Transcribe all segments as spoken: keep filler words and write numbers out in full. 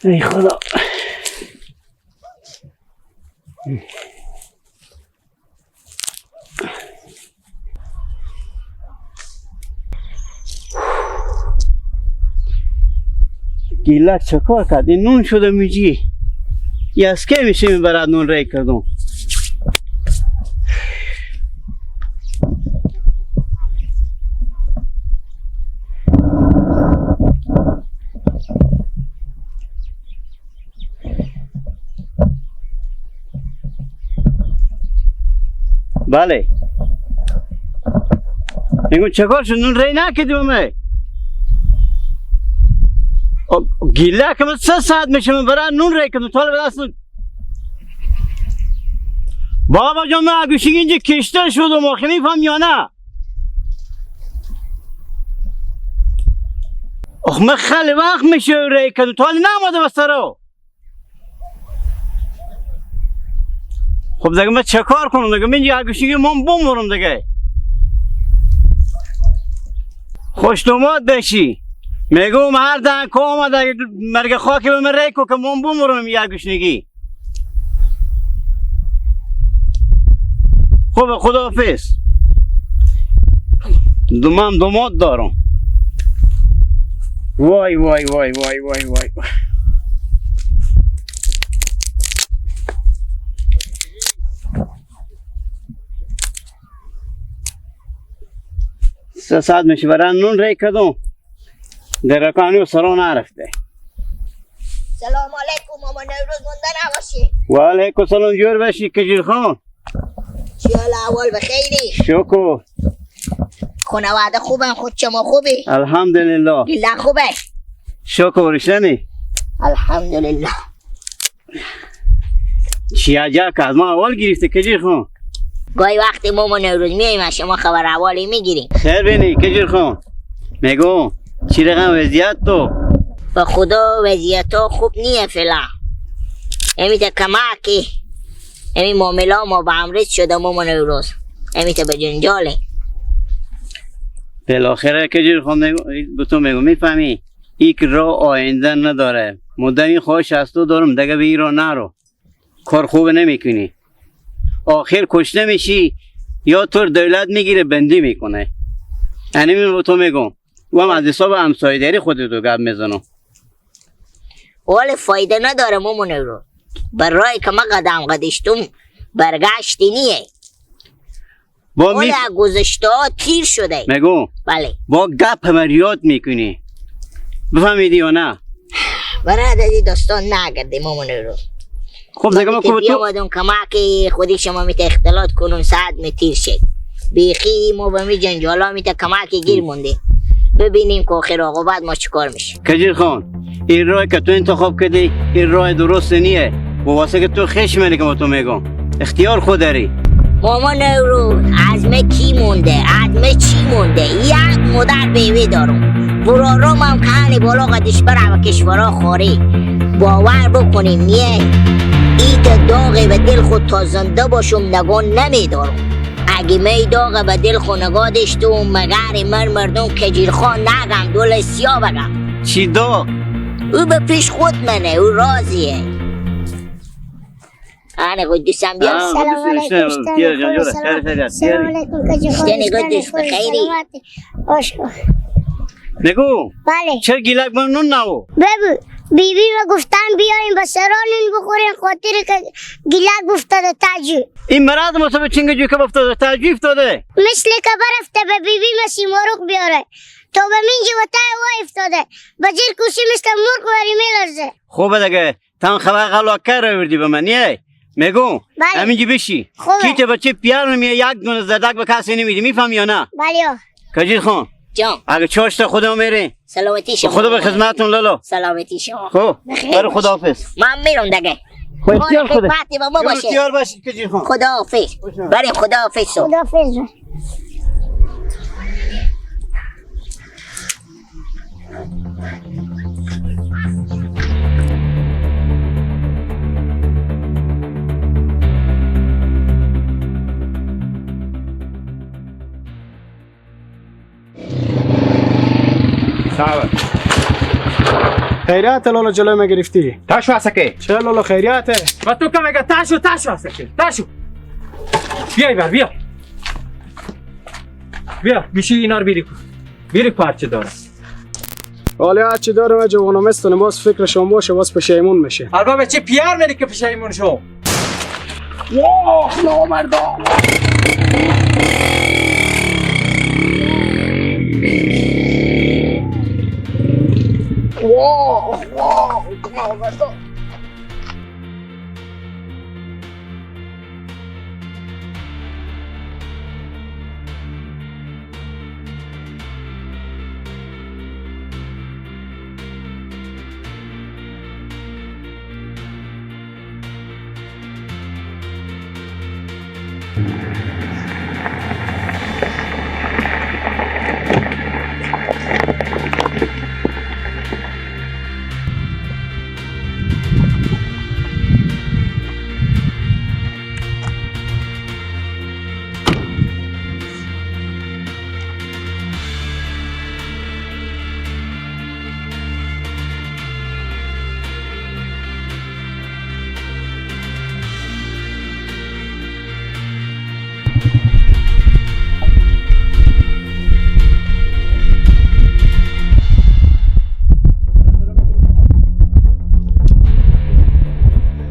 ای خدا. گیلک چه کار کرد؟ این نون شده میجی. یه از که می‌شه می‌برد نون ری کردم. بله. میگم چه کار شد؟ نون ری نکردیم همه. آ، گیلک من سه ساعت می‌شه من برای نون ری کردم. طالب دست بابا جان، من گوشی اینجا کشته شدم، آخه می‌فهم یا نه؟ آخ، من خیلی وقت می‌شه ری کردم، تا حالی نامده به سرا. خب دیگه من چه کار کنم دیگه؟ من یه گوشی من بمرم دیگه. خوش دومات بشی. میگم هر دنکو آمده مرگ خاکی به من ری کو که من بمرم یه گوشنگی. خب، خداحافظ. دومم دومات دارم. وای، وای، وای. سه ساعت می‌شه برای نون ری کدوم. درکانی و سرا نرفته. سلام علیکم ماما نوروز، مونده نباشی. و علیکم سلام، جور باشی کجیر خان. چی حال احوال، بخیری؟ شکر. خانواده خوبن، خود شما خوبی؟ الحمدلله. گیلک خوبه؟ شکر، ریشنی. الحمدلله. چی عجب که از ما احوال گرفتی کجیر خان؟ گاهی وقتی ماما نوروز میایم از شما خبر احوالی می‌گیریم. خیر بینی کجیر خان. میگم چی رقم وضعیت تو؟ به خدا وضعیت ها خوب نیه فعلا. امی تا کمکی، امی معامله ما به امریت شده ماما نوروز. امی تا به جنجاله. بالاخره کجیر خان میگم، به تو میگم میفهمی؟ ای که راه آینده نداره. مدامی خواهش از تو دارم، دگه به ای راه نرو. کار خوب نمی‌کنی. آخر کشته می‌شی یا تو رو دولت می‌گیره بندی می‌کنه. یعنی من به تو می‌گم، او هم از حساب همسایه‌داری خودتو گپ می‌زنم. ولی فایده نداره ماما نورو. برای که من قدم قدشتم برگشتی نیه. با می- حالا گذشته ها تیر شده. می‌گم. بله. با گپ همه ریاد می‌کنی. بفهمیدی یا نه؟ برای دیگه داستان نگردیم ماما نورو. خب دیگه ما کو تو بیامدون کمک خودی شما می‌ته اختلاط کنون ساعت می تیر شد. بیخی ما به می جنجالا می‌ته کمک گیر مونده. ببینیم که آخر عاقبت ما چیکار می‌شه. کجیر خان، این راه که تو انتخاب کردی، این راه درست نیه. و واسه که تو خش منی که ما تو می‌گم. اختیار خود داری. ماما نورو، از مه کی مونده؟ از مه چی مونده؟ یک مادر بیوه دارم. برارم هم که هنی بالا قدش بره و کشورا خاری. باور بکنیم نیه. ای که داغی به دل خود تا زنده باشم نگاه نمی‌دارم. اگه می داغ به دل خو نگاه داشتم، مگر مر مردم کجیر خان نگم، دل سیاه بگم. چی داغ؟ او به پیش خود منه، او رازیه. آنه خود دوستم بیا. آه، سلام دوستم علیکم، بیا، اشتنی جان، خوب، جوره. سلام. خیر، خیر، خیر. سلام علیکم، کجی خوب، نگو اشتنی دوست، خوب، خیری؟ سلامتی. باش کن. نگو. بله. چرا گیلک من نون نهو؟ ببو، بی بی ما گفتن بیاین به سرا نون بخورین، خاطر که گیلک افتاده تاجو. این مرض مصیبت چنگ جو که افتاده تاجو افتاده. مثل که برفته به بی بی مسی ماروق بیاره. تا به مینجی و تای وا افتاده. به زیر کوسی مثل مرغ وری میلرزه. خوبه دیگه. تان خبر غلا کر آوردی به من، نیه؟ می‌گم، بله. همینجی بشی. خوبه. کی ته بچه پیار میه، یک دونه زدک به کسی نمیدی، می‌فهمی یا نه؟ بله. کجیر خان. جان. اگه چاشت خدا میره. سلامتی شما. خدا به خدمتون لالا. سلامتی شما. خب، بخیر برو باش. خداحافظ. من میرم دیگه. خب، اختیار خدا. خدمتی با ما باشه. اختیار باش کجیر خان. خداحافظ. خوش آمد. بله، خداحافظ. خداحافظ. سلام. خیریته لالا، جلوی من گرفتی؟ تاشو هسه که. چه لالا، خیریته؟ و تو که مگه تاشو، تاشو هسه که. تاشو. بیا بر، بیا. بیا، گوشی اینا رو بیری کن. بیری پارچه داره. حالا هر چی دارم، اگه اونو مستونه، باز فکرشون باشه، باز پشیمون می‌شه. البته چه پیار می‌ری که پشیمون شو؟ واه، نامردا. واه، واه، نامردا.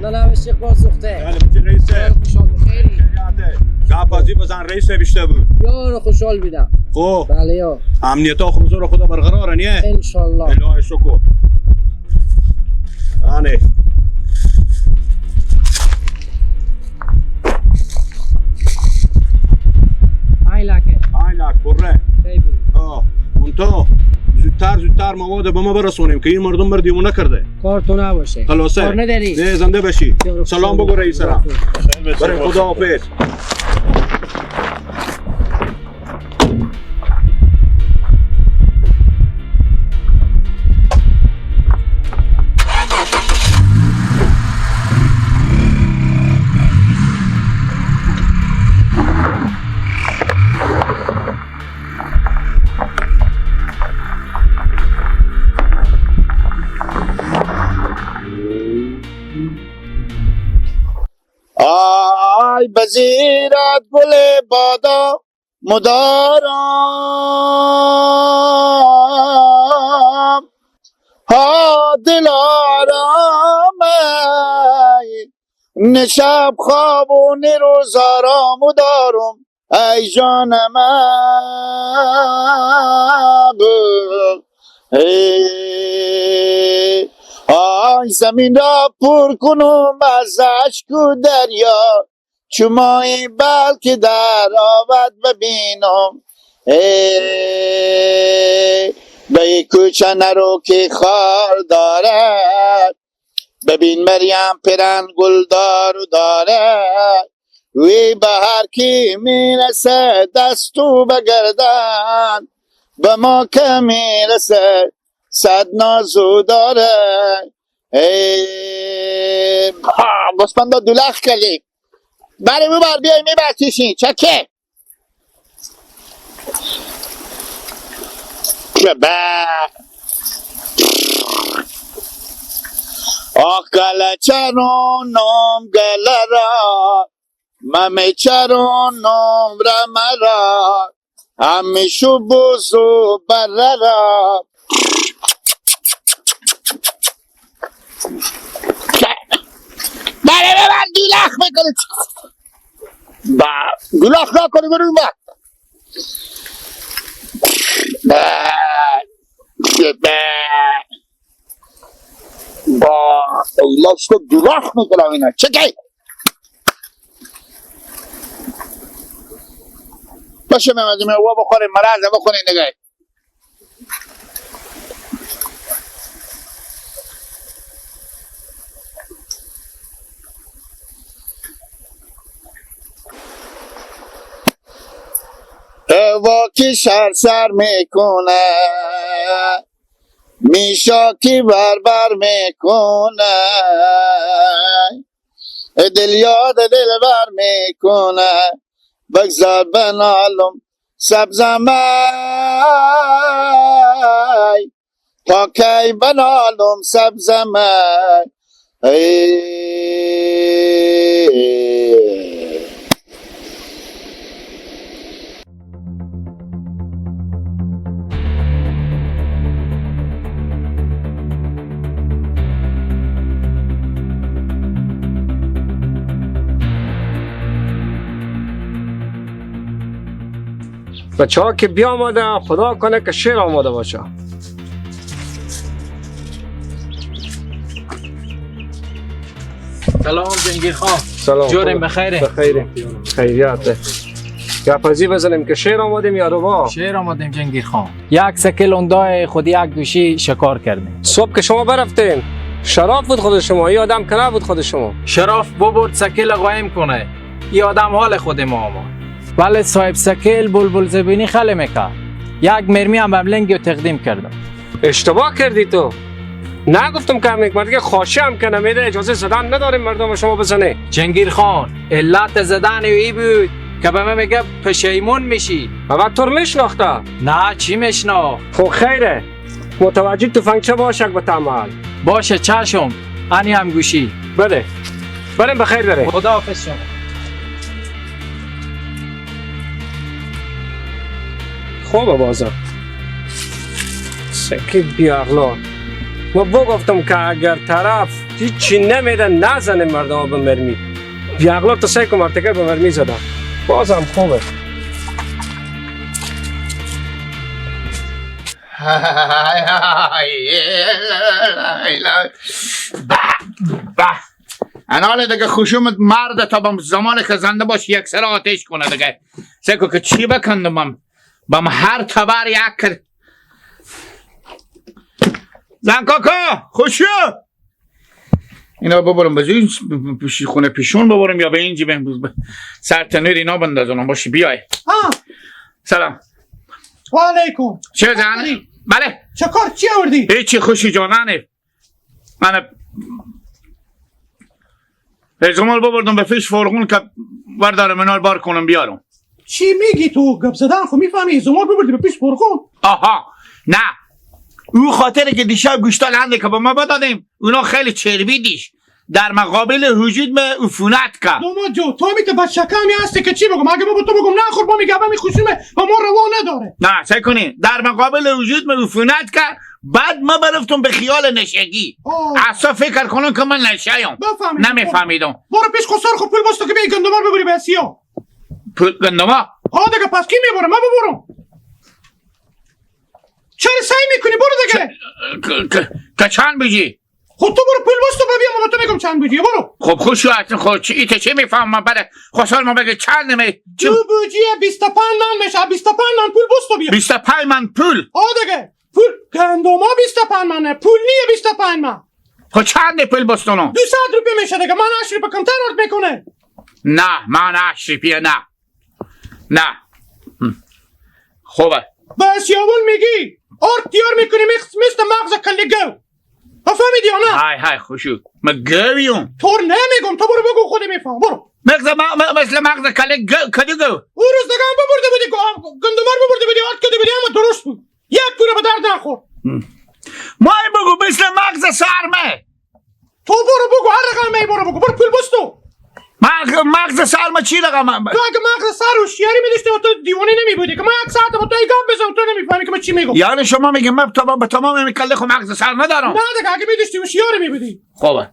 ننه استقبال سوخته. بله، بچه رئیسه. خوشحال بخیری. خیریاته. گپ بازی بزن، رئیس بیشته بود. یار خوشحال بیدم. خب. بله یا. امنیت آخر روزا رو خدا برقراره، نیه؟ انشالله. الهی شکر. آنه. آی لکه. آی لک، بره. خیلی. آه. اون تو زودتر، زودتر مواد به ما برسونیم که این مردم بر دیمونه کرده. کار تو نباشه. خلاصه. کار نداری؟ نه، زنده بشی. یارو سلام بگو رئیس را. خیلی بسیار. بره، خدا حافظ. آی بزیرت گل بادا مدارم، ها دلارم، ای نه شب خواب و نه روز آرام دارم، ای جان من. ای، آی زمین را پر کنم از اشک و دریا، چو ماهی بلکه در آبت ببینم. ای، به ای کوچه نرو که خار دارد، ببین مریم پرن گلدار و دارد، وی بهار که می‌رسه دست و به گردن، به ما که می‌رسه صد ناز و داره. ای، ها، گوسپندا دولخ کلی. بله، ببر، بیای می‌بر کشین. چکه؟ به. آخ گله چرون نام گله را، ممه چرون نام رمه را، همیشو بوزو بره را. بله، ببر، دولخ می‌کنی. با، دولخ نکنی، برو با. با، با، ایلاش تو دولخ می‌کنم اینا. چه که؟ باشه، ممه جون، میوه بخوریم، مرزه بخوریم دیگه. هوا که سر سر می‌کنه، میشا که بر بر می‌کنه، دل یاد دلبر می‌کنه، بگذار بنالم سبزم ای، تا کی بنالم سبزمه. ای. بچه‌ها که بیامده، خدا کنه که شعر آماده باشه. سلام جنگیر خان. سلام. جوریم، بخیره؟ بخیره. خیریته. گپزی بزنیم که شعر آمادیم یا ربا؟ شعر آمادیم جنگیر خان. یک سکل اوندای خود یک گوشی شکار کردیم. صبح که شما برفتین، شراب بود خود شما، این آدم که نبود خود شما. شراب ببرد سکل قایم کنه. ای آدم حال خود ما آمد. بله صاحب، سکل بلبل زبونی خالی می‌کرد. یک مرمی هم بم لنگ تقدیم کردم. اشتباه کردی تو. نگفتم که همین مرد دیگه خواهشی هم کنه، می‌ده اجازه زدن نداریم مردم به شما بزنه. جنگیر خان، علت زدن ای بود که به من میگه پشیمون می‌شی. و بعد تو رو می‌شناخته. نه، چی می‌شناخت؟ خب خیره. متوجه تفنگچه باشه که به تعمل. باشه، چشم. انی هم گوشی. بده. بریم بخیر بره. خداحافظ شما. خوبه بازم. سکه بیاغلان. ما بگفتم که اگر طرف هیچی نمی‌ده، نزنه مردم به مرمی. بیاغلان تو سه کمرتکه به مرمی زدن. بازم خوبه. به، به. انال دیگه خشومت مرد تا بم زمان که زنده باش یک سر آتش کنه دیگه. سکو که چی بکندم من؟ بم هر تبر یک کر-، زن کاکا، خشو! اینا ببرم به زین پیشی خونه پیشون ببرم یا به اینجی بیم ب-، سر تنور اینا بندازونم باشی بیای. ها. سلام. و علیکم. چه زن؟ بله. چه کار چی آوردی؟ هیچی خوشی جانانه. من زمال ببردم به پیش فرغون که بردارم اینا رو بار کنم بیارم. چی میگی تو؟ گپ زدن خو می‌فهمی؟ زمال ببردی به پیش فرغون؟ آها، نه. او خاطره که دیشب گوشتال هنده که به ما بدادیم، اونا خیلی چربی دیش. در مقابل وجود ما عفونت که. دوما جو، تو می که بچه کمی هستی که چی بگم؟ اگه ما به تو بگم نه خور، با میگه به می خشومه، با ما روا نداره. نه، سعی کنی. در مقابل وجود ما عفونت که، بعد ما برفتم به خیال نشگی. آه. اصلا فکر کنم که من نشه‌یم. بفهمیدم. نمی‌فهمیدم. برو پیش خسر خو پول بستو که بیای گندما رو ببری به اسیا. پول گندما؟ آه دیگه، پس کی می‌بره؟ من ببرم. چرا سعی می‌کنی؟ برو دیگه. ک-، ک-، که چند بجی؟ خب تو برو پول بستو بیا، من به تو می‌گم چند بجی. برو. خب خوش شو، اصلاً خب چی، ایته چی می‌فهمم؟ بله، خسر ما بگه چند می-، چی؟ دو بجی بیست و پنج من می‌شه، بیست و پنج من پول بستو بیا. بیست و پنج من پول؟ آه دیگه. پول گندما بیست و پنج منه، پول نیه بیست و پنج من. خب چند پول بستونو؟ دوصد روپیه می‌شه دیگه، من هشت روپیه کمتر آرد می‌کنه. نه، من هشت روپیه نه. نه. هم. خوبه. به سیاوون میگی، آرد تیار می‌کنی، میخ-، مثل مغز کلی گو. فهمیدی یا نه؟ های، های، خشوک. من گویم. تو رو نمیگم، تو برو بگو، خودی می‌فهم. برو. مغز ما، ما، مثل مغز کلی گو، کدی گو. او روز دیگه هم ببرده بودی، گو-، گندمر ببرده بودی، آرد کدی بودی، اما درست بود. یک پوره به درد نخور. هم. مای بگو مثل مغز سرمه. تو برو بگو، هر رقم می برو بگو، برو پول بستو. مغ-، مغز سرمه چی رقم؟ تو اگه مغز سر هوشیاری می‌داشتی، تو دیوانه نمی‌بودی که من یک ساعت با تو گپ بزنم، تو نمی‌فهمی که من چی می‌گم. یعنی شما میگی من تمام، به تمام این کله خو مغز سر ندارم؟ نه دیگه، اگه می‌داشتی هوشیاری می‌بودی. خوبه.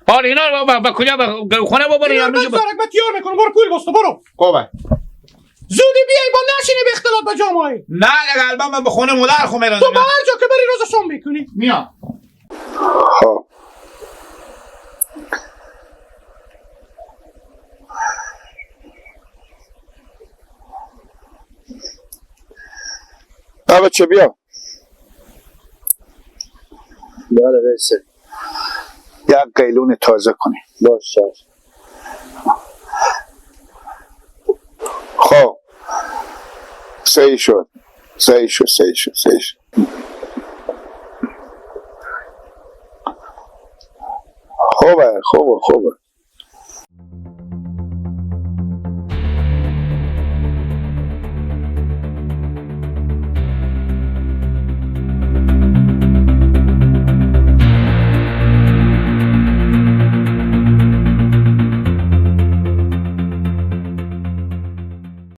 حالا اینا رو با، با کجا، به گوخونه ببری یا اینا می‌گی رو با سرک به تیار می‌کنم، برو پول بستو، برو. خوبه. زودی بیای، با نشینی به اختلاط به جامعه. نه، دیگه البته من به خونه مادر خو می‌رم تو دیگه. به هر جا که بری روز شام می‌کنی. میام. خب. ها بچه بیا. بله، بیسه. یک قیلون تازه کنی. باش، چشم. خب. صحیح شد. صحیح شد، صحیح شد، صحیح شد. خوبه، خوبه، خوبه.